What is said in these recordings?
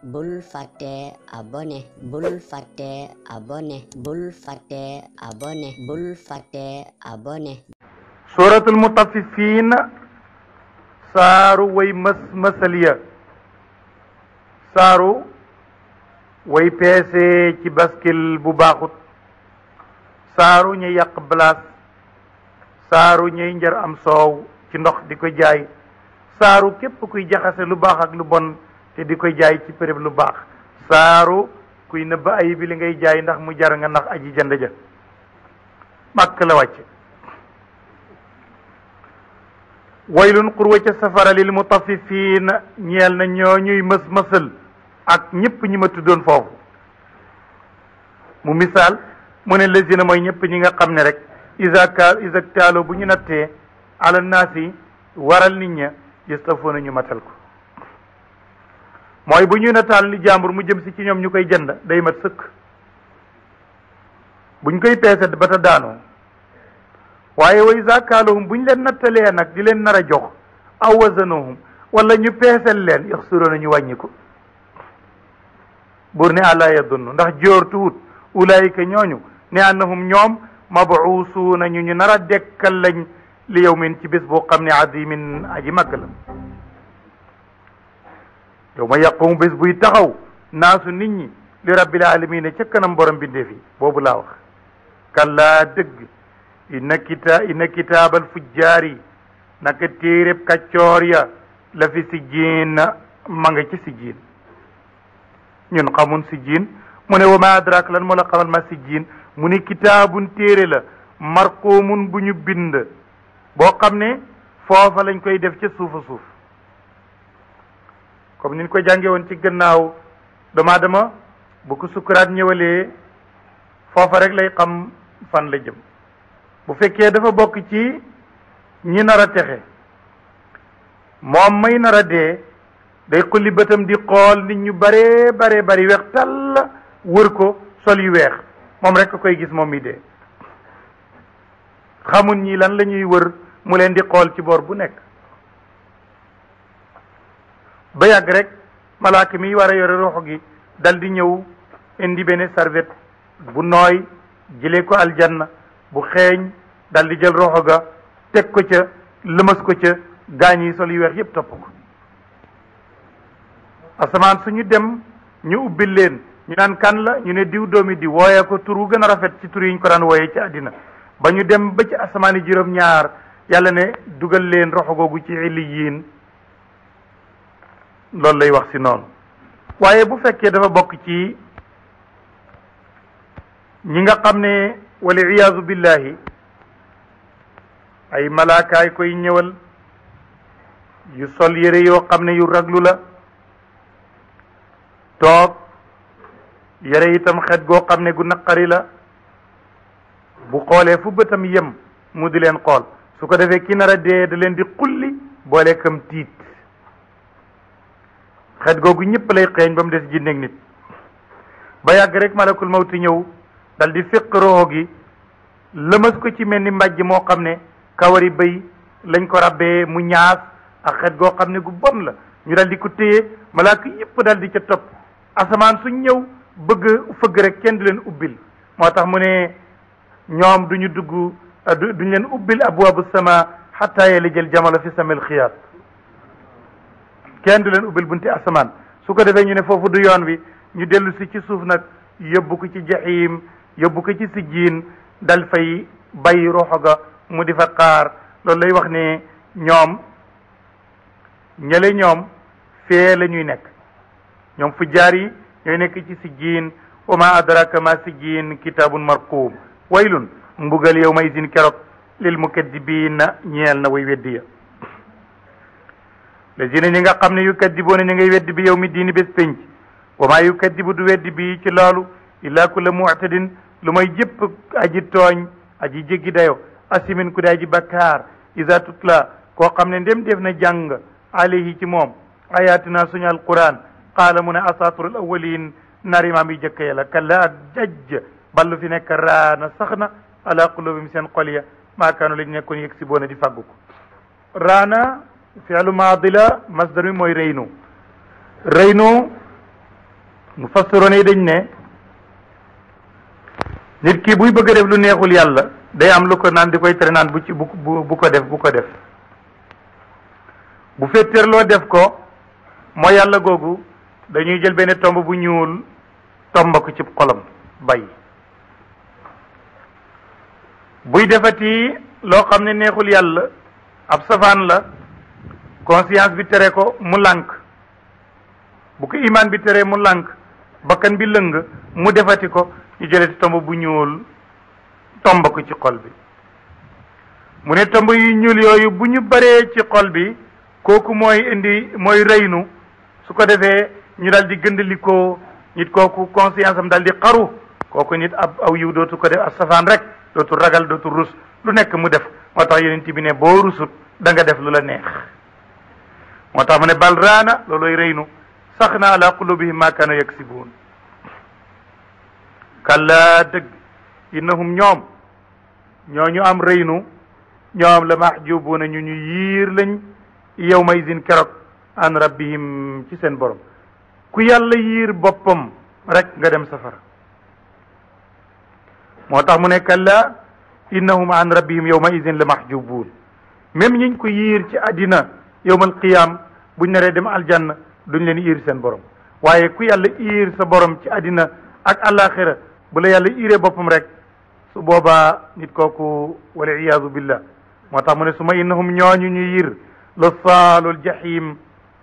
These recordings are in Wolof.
bul fàtte abonné bul fàtte abonné bul fàtte abonné bul fàtte abonné. suratul mutaffifin saaru way masaliya saaru way peese ci baskil bu baaxut saaru ñuy yàq balaas saaru ñuy njar am soow ci ndox di ko jaay saaru képp kuy jaxase lu baax ak lu bon te di koy jaay ci péréb lu baax saaru kuy nëbb ayib bi li ngay jaay ndax mu jar nga ndax aji jënd ja màkk la wàcce waylun xurwa ca safara lil mutaffifin ñeel na ñoo ñuy mësal ak ñëpp ñi ma tuddoon foofu mu misaal mu ne lazina mooy ñëpp ñi nga xam ne rek isa taalo bu ñu nattee ala naasi waral nit ña yastawfuuna ñu matal ko mooy bu ñuy nataal li jàmbur mu jëm si ci ñoom ñu koy jënd day mat sëkk buñ koy peese ba ta daanoo waaye wa iza kaaluhum buñ leen nattalee nag di leen nar a jox aw wazanuhum wala ñu peesel leen yaxsuroona ñu wàññi ko buur ne àllaa yadunnu ndax jóor tuut ulaayika ñooñu ne annahum ñoom mabuusuuna ñu nar a dekkal lañ li yawmin ci bés boo xam ne azimin aji màgg la yow ma yaqumu bés buy taxaw naasu nit ñi li rabbil alamina ca kanam borom bindee fi boobu laa wax kallaa dëgg inna kitaabal fujjaari naka téeréb kaccoor ya la fi sijjiin ma nga ci sijjiin ñun xamun sijjiin mu ne wa ma adrak lan moo la xamal ma sijjiin mu ne kitaabun téere la marquumun bu ñu bind boo xam ne foofa lañ koy def ca suufa suuf comme niñ ko jànge woon ci gannaaw doomu aadama bu ko sukkuraat ñëwalee foofa rek lay xam fan la jëm bu fekkee dafa bokk ci ñi nar a texe moom may nar a dee day xulli bëtam di xool nit ñu bare bari weex tàll wër ko sol yu weex moom rek koy gis moom mi dee xamul ñi lan la ñuy wër mu leen di xool ci boor bu nekk ba yàgg rek malaaka mi war a yore roxo gi dal di ñëw indi benn serviette bu nooy jëlee ko aljanna bu xeeñ dal di jël roxo ga teg ko ca lëmas ko ca gaañ yi sol yu weex yépp topp ko asamaan suñu dem ñu ubbil leen ñu naan kan la ñu ne diw doomi di wooyee ko tur wu gën a rafet ci tur yi ñu ko daan wooyee ci àddina ba ñu dem ba ci asamaan yi juróom-ñaar yàlla ne dugal leen roxo googu ci illiyin loolu lay wax si noonu waaye bu fekkee dafa bokk ci ñi nga xam ne wala iyaazu billahi ay malaakaay koy ñëwal yu sol yére yoo xam ne yu raglu la toog yére itam xet goo xam ne gu naqari la bu xoolee fu bëtam yem mu di leen xool su ko defee ki nar a dee da leen di xulli boole kam tiit xet googu ñëpp lay xeeñ ba mu des jinneeg nit ba yàgg rek malakul mawti ñëw dal di féq roxo gi lëmas ko ci mel ni mbàjj moo xam ne kawari bëy lañ ko rabbee mu ñaas ak xet goo xam ne gu bon la ñu dal di ko téye malaaka yëpp dal di ca topp asamaan suñ ñëw bëgg fëgg rek kenn du leen ubbil moo tax mu ne ñoom duñu dugg duñ leen ubbil abwaabu sama xatta yalijal jamala fi samil xiyaat kenn du leen ubbil bunti asamaan su ko defee ñu ne foofu du yoon wi ñu dellu si ci suuf nag yóbbu ko ci jaxiim yóbbu ko ci sijjiin dal fay bay roxo ga mu di fa xaar loolu lay wax ne ñoom ñële ñoom fee la ñuy nekk ñoom fujjaar yi ñooy nekk ci sijjiin wa ma adraka ma sijjiin kitaabun marquum waylun mbugal yow may sin keroog lil mukaddibiina ñeel na way weddi ya lazina ñi nga xam ne yukaddibuuna ñi ngay weddi bi yow mi diini bés pénc wa maa yukaddibu du weddi bi ci loolu illaa kulla mu'tadin lu may jëpp aji tooñ aji jéggi dayo asimin ku di aji bakkaar iza tutla koo xam ne ndem def na jàng alayhi ci moom ayatina suñu alquran qaala mu ne asatirul awwalin nar imaam yi jëkk yàlla kalla ak jajj ballu fi nekk raana sax na ala qulubim seen xol ya maa kaanu lañ nekkoon yëg si boona di fàggu ko raana fi'lu maadi la masdar mi mooy reynu mufassiroon yi dañ ne nit ki buy bëgg a def lu neexul yàlla day am lu ko naan di koy tere naan bu ko def bu fetteerloo def ko moo yàlla googu dañuy jël benn tomb bu ñuul tomba ko ci xolam bay buy defati loo xam ne neexul yàlla ab safaan la conscience bi tere ko mu lànk bu ko imaan bi tere mu lànk bakkan bi lëng mu defati ko ñu jëlati tomb bu ñuul tomba ko ci xol bi mu ne tomb yu ñuul yooyu bu ñu baree ci xol bi kooku mooy reynu su ko defee ñu dal di gëndalikoo nit kooku conscience am dal di xaru kooku nit aw yiw dootu ko def ab safaan rek dootu ragal dootu rus lu nekk mu def moo tax yonent bi ne boo rusut da nga def lu la neex moo tax mu ne bal raana looloy reynu sax na ala qulubihim ma kaanu yaksibuun kallaa dëgg innahum ñoom ñooñu am reynu ñoom la mahjubuuna ñu yiir lañ yawma izin keroog an rabbihim ci seen borom ku yàlla yiir boppam rek nga dem safara moo tax mu ne kallaa innahum an rabbihim yawma izin la mahjubuun même ñiñ ko yiir ci àddina yawmal qiyaam buñ naree dem aljanna duñ leen yiir seen borom waaye ku yàlla yiir sa borom ci àddina ak àllaaxira bu la yàlla iiree boppam rek su boobaa nit kooku wal iyaazu billah moo tax mu ne suma innahum ñooñu ñu yiir la saalul jahim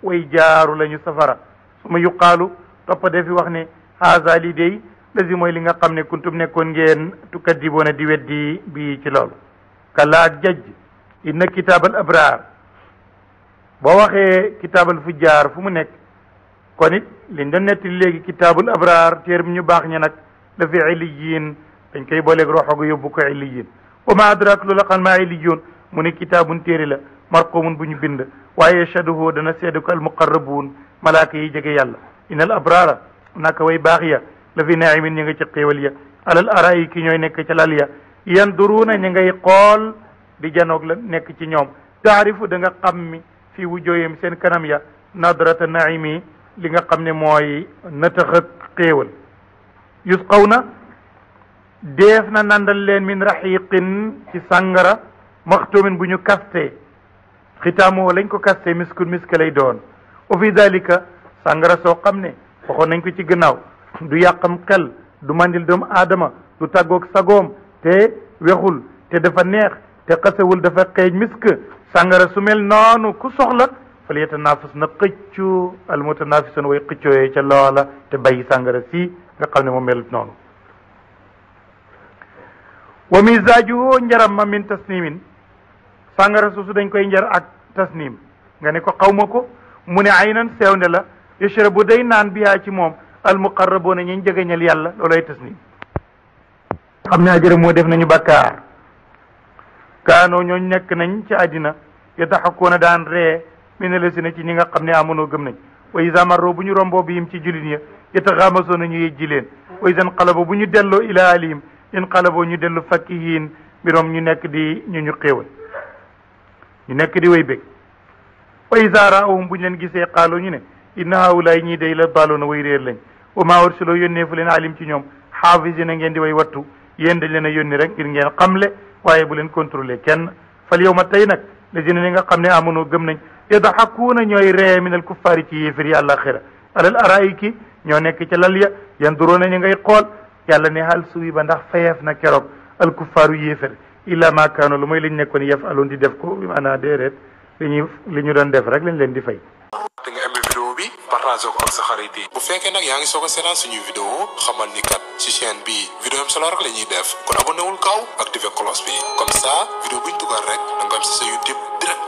way jaaru lañu safara suma yuqaalu toppa defi wax ne haza lii day lazi mooy li nga xam ne kuntum nekkoon ngeen tukaddiboona di weddi bi ci loolu kalla ak jajj inna kitaabal abraar boo waxee kitaabal fujjaar fu mu nekk kon it liñ doon nettali léegi kitaabul abraar téer bi ñu baax ña nag dafi illiyin dañ koy booleeg roxogu yóbbu ko illiyin wa ma adrak loola xam maa illiyoon mu ne kitaabun téere la marqumun bu ñu bind waaye yashhaduhu dana seede ko almuqarrabuun malaaka yi jege yàlla inal abraara naka way baax ya la fi naimin ñi nga ci xéewal ya alal arayi ki ñooy nekk ca lal ya yanduruuna ñi ngay xool di janoog la nekk ci ñoom taarifu da nga xam mi fii wujooyam seen kanam ya nadrata naimi li nga xam ne mooy natax ak xéewal yusqawna deef na nandal leen min raxiqin ci sàngara maxtumin bu ñu kaste xitaamoo lañ ko kaste miskun misk lay doon wa fi dalika sàngara soo xam ne waxoon nañ ko ci gannaaw du yàqam xel du mandil doomu aadama du tàggoog sagoom te wexul te dafa neex te xasewul dafa xeeñ misk sàngara su mel noonu ku soxla fal yatanafas na xëccu almutanafisun way xëccooyee ca loola te bàyyi sàngara si nga xam ne moo melut noonu wa misaajuhu njaram ma min tasnimin sàngara suusu dañ koy njar ak tasnim nga ne ko xawma ko mu ne aynan sewnde la yashrabu day naan bihaa ci moom almuqarrabuuna ñi jegeñal yàlla loolay tasnim xam ne ajëra moo def nañu bakkaar kaanoo ñooñ nekk nañ ci àddina yataxakkuuna daan ree mina lasina ci ñi nga xam ne amonoo gëm nañ wa iza marro bu ñu romboo bihim ci jullit ña yataxaamasoona ñu yejji leen wa iza nqalaboo bu ñu delloo ila alihim inqalaboo ñu dellu fakkihiin mbiroom ñu nekk di ñu xéewal ñu nekk di way bég wa iza raawhum bu ñu leen gisee qaaloo ñu ne inna haulaay ñii day la daaloona way réer lañ wa maa ursiloo yónnee fu leen alim ci ñoom xaafisina ngeen di way wattu yéen dañ leen a yónni rek ngir ngeen xamle waaye bu leen contrôler kenn fal yow ma tey nag lazina ni nga xam ne amonoo gëm nañ yadhakuuna ñooy ree minal kuffaari ci yéefir yi àllaaxira alal araiki ñoo nekk ca lal ya yanduroona ñu ngay xool yàlla ne hal suwi ba ndax fayeef na keroog al kuffaaru yéefir illa ma kaano lu mooy liñ nekkoon yafaloon di def ko bi maanaam déedéet li ñu doon def rek lañ leen di fay. te nga aimé vidéo bi partagé ko ak sa xarit yi bu fekkee nag yaa ngi soog a seetaan suñuy vidéo xamal ni kat ci chaîne bi vidéo am solo rek la ñuy def kon abonné wul gaaw activé cloche bi comme ça vidéo buñ dugal rek da nga am si sa YouTube direct